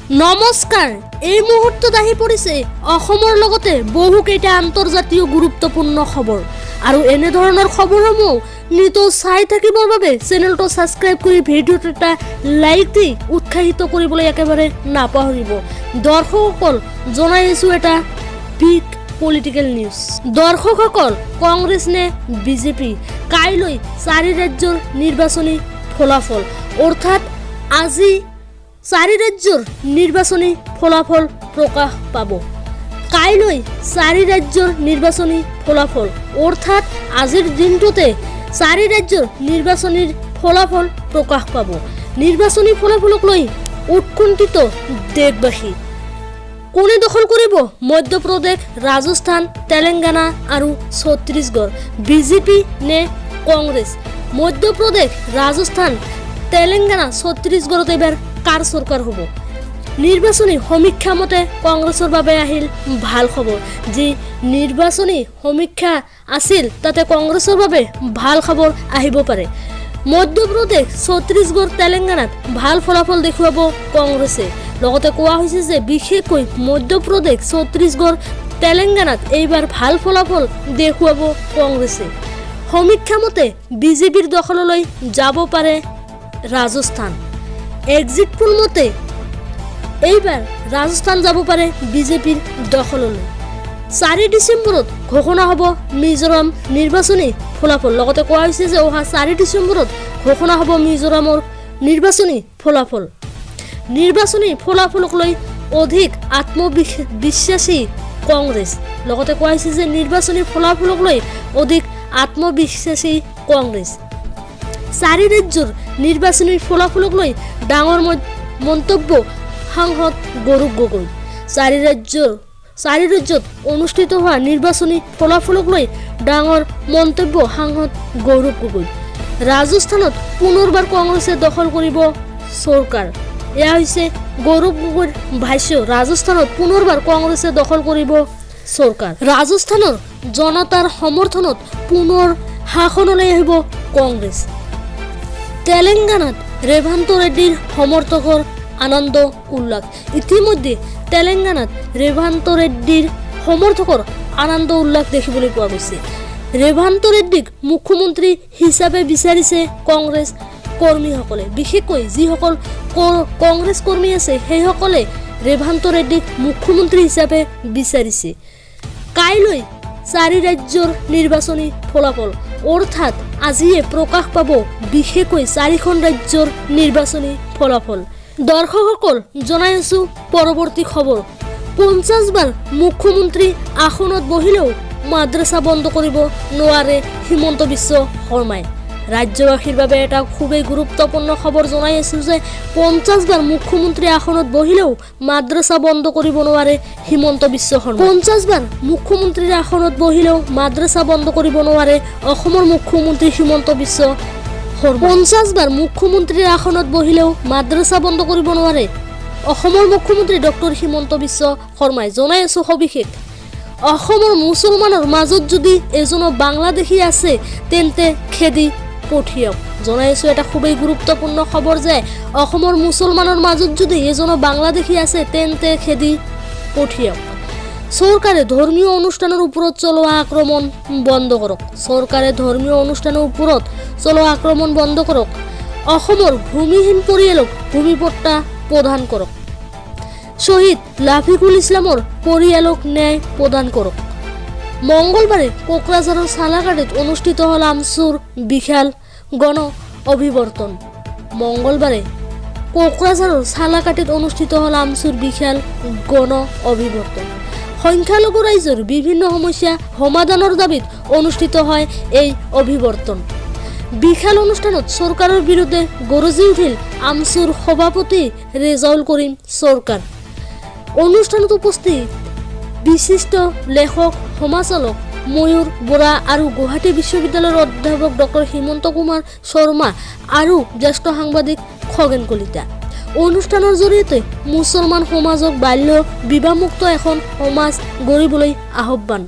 নমস্কাৰ, এই মুহূৰ্তত আহি পৰিছে অসমৰ লগতে বহুকেইটা আন্তৰ্জাতীয় গুৰুত্বপূৰ্ণ খবৰ আৰু এনেধৰণৰ খবৰসমূহ নিতৌ চাই থাকিবৰ বাবে চেনেলটো ছাবস্ক্ৰাইব কৰি ভিডিঅ'টো এটা লাইক দি উৎসাহিত কৰিবলৈ একেবাৰে নাপাহৰিব। দৰ্শকসকল, জনাই আছোঁ এটা বিগ পলিটিকেল নিউজ। দৰ্শকসকল, কংগ্ৰেছ নে বিজেপি? কাইলৈ চাৰি ৰাজ্যৰ নিৰ্বাচনী ফলাফল, অৰ্থাৎ আজি চাৰি ৰাজ্যৰ নিৰ্বাচনী ফলাফল প্ৰকাশ পাব। কাইলৈ চাৰি ৰাজ্যৰ নিৰ্বাচনী ফলাফল, অৰ্থাৎ আজিৰ দিনটোতে চাৰি ৰাজ্যৰ নিৰ্বাচনীৰ ফলাফল প্ৰকাশ পাব। নিৰ্বাচনী ফলাফলক লৈ উৎকণ্ঠিত দেশবাসী। কোনে দখল কৰিব মধ্যপ্ৰদেশ, ৰাজস্থান, তেলেংগানা আৰু ছত্তীশগড়? বিজেপি নে কংগ্ৰেছ? মধ্যপ্ৰদেশ, ৰাজস্থান, তেলেংগানা, ছত্তীশগড়ত এইবাৰ কাৰ চৰকাৰ হ'ব? নিৰ্বাচনী সমীক্ষা মতে কংগ্ৰেছৰ বাবে আহিল ভাল খবৰ। যি নিৰ্বাচনী সমীক্ষা আছিল, তাতে কংগ্ৰেছৰ বাবে ভাল খবৰ আহিব পাৰে। মধ্যপ্ৰদেশ, ছত্তীশগড়, তেলেংগানাত ভাল ফলাফল দেখুৱাব কংগ্ৰেছে। লগতে কোৱা হৈছে যে বিশেষকৈ মধ্যপ্ৰদেশ, ছত্তীশগড়, তেলেংগানাত এইবাৰ ভাল ফলাফল দেখুৱাব কংগ্ৰেছে। সমীক্ষা মতে বিজেপিৰ দখললৈ যাব পাৰে ৰাজস্থান। এক্সিট পোল মতে এইবাৰ ৰাজস্থান যাব পাৰে বিজেপিৰ দখললৈ। 4 ডিচেম্বৰত ঘোষণা হ'ব মিজোৰাম নিৰ্বাচনী ফলাফল। লগতে কোৱা হৈছে যে অহা 4 ডিচেম্বৰত ঘোষণা হ'ব মিজোৰামৰ নিৰ্বাচনী ফলাফল। নিৰ্বাচনী ফলাফলক লৈ অধিক আত্মবিশ্বাসী কংগ্ৰেছ। লগতে কোৱা হৈছে যে নিৰ্বাচনী ফলাফলক লৈ অধিক আত্মবিশ্বাসী কংগ্ৰেছ। চাৰি ৰাজ্যৰ নিৰ্বাচনী ফলাফলক লৈ ডাঙৰ মন্তব্য সাংসদ গৌৰৱ গগৈ। চাৰি ৰাজ্যত অনুষ্ঠিত হোৱা নিৰ্বাচনী ফলাফলক লৈ ডাঙৰ মন্তব্য সাংসদ গৌৰৱ গগৈ। ৰাজস্থানত পুনৰবাৰ কংগ্ৰেছে দখল কৰিব চৰকাৰ, এয়া হৈছে গৌৰৱ গগৈৰ ভাষ্য। ৰাজস্থানত পুনৰবাৰ কংগ্ৰেছে দখল কৰিব চৰকাৰ। ৰাজস্থানৰ জনতাৰ সমৰ্থনত পুনৰ শাসনলৈ আহিব কংগ্ৰেছ। তেলেংগানাত ৰেভান্ত ৰেড্ডীৰ সমৰ্থকৰ আনন্দ উল্লাস। ইতিমধ্যে তেলেংগানাত ৰেভান্ত ৰেড্ডীৰ সমৰ্থকৰ আনন্দ উল্লাস দেখিবলৈ পোৱা গৈছে। ৰেভান্ত ৰেড্ডীক মুখ্যমন্ত্ৰী হিচাপে বিচাৰিছে কংগ্ৰেছ কৰ্মীসকলে। বিশেষকৈ যিসকল কংগ্ৰেছ কৰ্মী আছে, সেইসকলে ৰেভান্ত ৰেড্ডীক মুখ্যমন্ত্ৰী হিচাপে বিচাৰিছে। কাইলৈ চাৰি ৰাজ্যৰ নিৰ্বাচনী ফলাফল, অৰ্থাৎ আজিয়ে প্ৰকাশ পাব বিশেষকৈ চাৰিখন ৰাজ্যৰ নিৰ্বাচনী ফলাফল। দৰ্শকসকল, জনাই আছোঁ পৰৱৰ্তী খবৰ। 50 বাৰ মুখ্যমন্ত্ৰী আসনত বহিলেও মাদ্ৰাছা বন্ধ কৰিব নোৱাৰে হিমন্ত বিশ্ব শৰ্মাই। ৰাজ্যবাসীৰ বাবে এটা খুবেই গুৰুত্বপূৰ্ণ খবৰ জনাই আছোঁ যে 50 বাৰ মুখ্যমন্ত্ৰী আসনত বহিলেও মাদ্ৰাছা বন্ধ কৰিব নোৱাৰে হিমন্ত বিশ্ব শৰ্মা। 50 বাৰ মুখ্যমন্ত্ৰীৰ আসনত বহিলেও মাদ্ৰাছা বন্ধ কৰিব নোৱাৰে অসমৰ মুখ্যমন্ত্ৰী হিমন্ত বিশ্ব শৰ্মা। 50 বাৰ মুখ্যমন্ত্ৰীৰ আসনত বহিলেও মাদ্ৰাছা বন্ধ কৰিব নোৱাৰে অসমৰ মুখ্যমন্ত্ৰী ডক্টৰ হিমন্ত বিশ্ব শৰ্মাই। জনাই আছোঁ সবিশেষ। অসমৰ মুছলমানৰ মাজত যদি এজনো বাংলাদেশী আছে, তেন্তে খেদি পঠিয়াওক। জনাই আছোঁ এটা খুবেই গুৰুত্বপূৰ্ণ খবৰ যে অসমৰ মুছলমানৰ মাজত যদি এজনো বাংলাদেশী আছে, তেন্তে খেদি পঠিয়াওক। চৰকাৰে ধৰ্মীয় অনুষ্ঠানৰ ওপৰত চলোৱা আক্ৰমণ বন্ধ কৰক। চৰকাৰে ধৰ্মীয় অনুষ্ঠানৰ ওপৰত চলোৱা আক্ৰমণ বন্ধ কৰক। অসমৰ ভূমিহীন পৰিয়ালক ভূমিপট্টা প্ৰদান কৰক। শ্বহীদ লাফিকুল ইছলামৰ পৰিয়ালক ন্যায় প্ৰদান কৰক। মংগলবাৰে কোকৰাঝাৰৰ চালাকাটিত অনুষ্ঠিত হ'ল আমছুৰ বিশাল গণ অভিৱৰ্তন। মংগলবাৰে কোকৰাঝাৰৰ চালাকাটিত অনুষ্ঠিত হ'ল আমছুৰ বিশাল গণ অভিৱৰ্তন। সংখ্যালঘু ৰাইজৰ বিভিন্ন সমস্যা সমাধানৰ দাবীত অনুষ্ঠিত হয় এই অভিৱৰ্তন। বিশাল অনুষ্ঠানত চৰকাৰৰ বিৰুদ্ধে গৰজি উঠিল আমছুৰ সভাপতি ৰেজাউল কৰিম চৰকাৰ। অনুষ্ঠানত উপস্থিত বিশিষ্ট লেখক, সমাজচালক ময়ূৰ বৰা আৰু গুৱাহাটী বিশ্ববিদ্যালয়ৰ অধ্যাপক ডক্টৰ হিমন্ত কুমাৰ শৰ্মা আৰু জ্যেষ্ঠ সাংবাদিক খগেন কলিতা। অনুষ্ঠানৰ জৰিয়তে মুছলমান সমাজক বাল্য বিবাহমুক্ত এখন সমাজ গঢ়িবলৈ আহ্বান